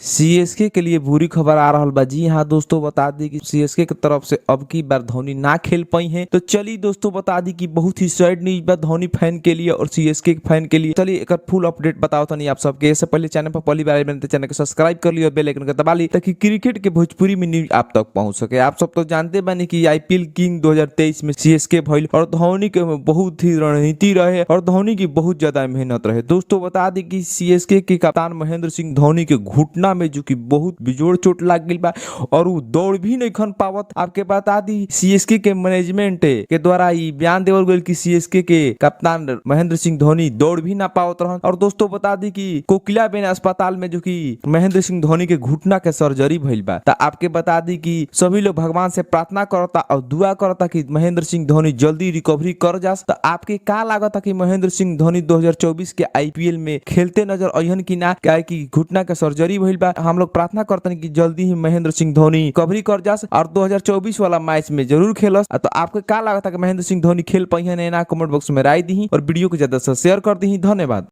CSK के लिए बुरी खबर आ रहा बा। जी हाँ दोस्तों, बता दी कि सीएसके के तरफ से अब की बार धोनी ना खेल पाई है। तो चलिए दोस्तों, बता दी कि बहुत ही सैड न्यूज बा धोनी फैन के लिए और सीएसके के फैन के लिए। चलिए, एक फुल अपडेट बताओ तनी आप सबके। इससे पहले चैनल पर पहली बार आए, चैनल को सब्सक्राइब कर लियो, बेल आइकन के दबा ली, ताकि क्रिकेट के भोजपुरी में न्यूज आप तक पहुंच सके। आप सब तो जानते बानी कि आईपीएल किंग 2023 में सीएसके भइल और धोनी के बहुत ही रणनीति रहे और धोनी की बहुत ज्यादा मेहनत रहे। दोस्तों, बता दी कि सीएसके के कप्तान महेंद्र सिंह धोनी के घुटना में जो कि बहुत बिजोड़ चोट लाग गई बा और उ दौड़ भी नहीं खन पावत। आपके बता दी, सीएसके के मैनेजमेंट के द्वारा ई बयान देवल गइल कि सीएसके के कप्तान महेंद्र सिंह धोनी दौड़ भी ना पावत रहन। और दोस्तों, बता दी कि कोकिला बेन अस्पताल में जो कि महेंद्र सिंह धोनी के घुटना के सर्जरी भइल बा। त आपके बता दी कि सभी लोग भगवान से प्रार्थना करता और दुआ करता कि महेंद्र सिंह धोनी जल्दी रिकवरी कर जास। त आपके का लागता कि महेंद्र सिंह धोनी 2024 के आईपीएल में खेलते नजर अइहन कि ना? काहे कि घुटना के सर्जरी भइल बा। हम लोग प्रार्थना करतनी कि जल्दी ही महेंद्र सिंह धोनी रिकवरी कर जास और 2024 वाला मैच में जरूर खेलस। तो आपके का लागता कि महेंद्र सिंह धोनी खेल पाइहन ना? कमेंट बॉक्स में राय दी और वीडियो को ज्यादा से शेयर कर दी। धन्यवाद।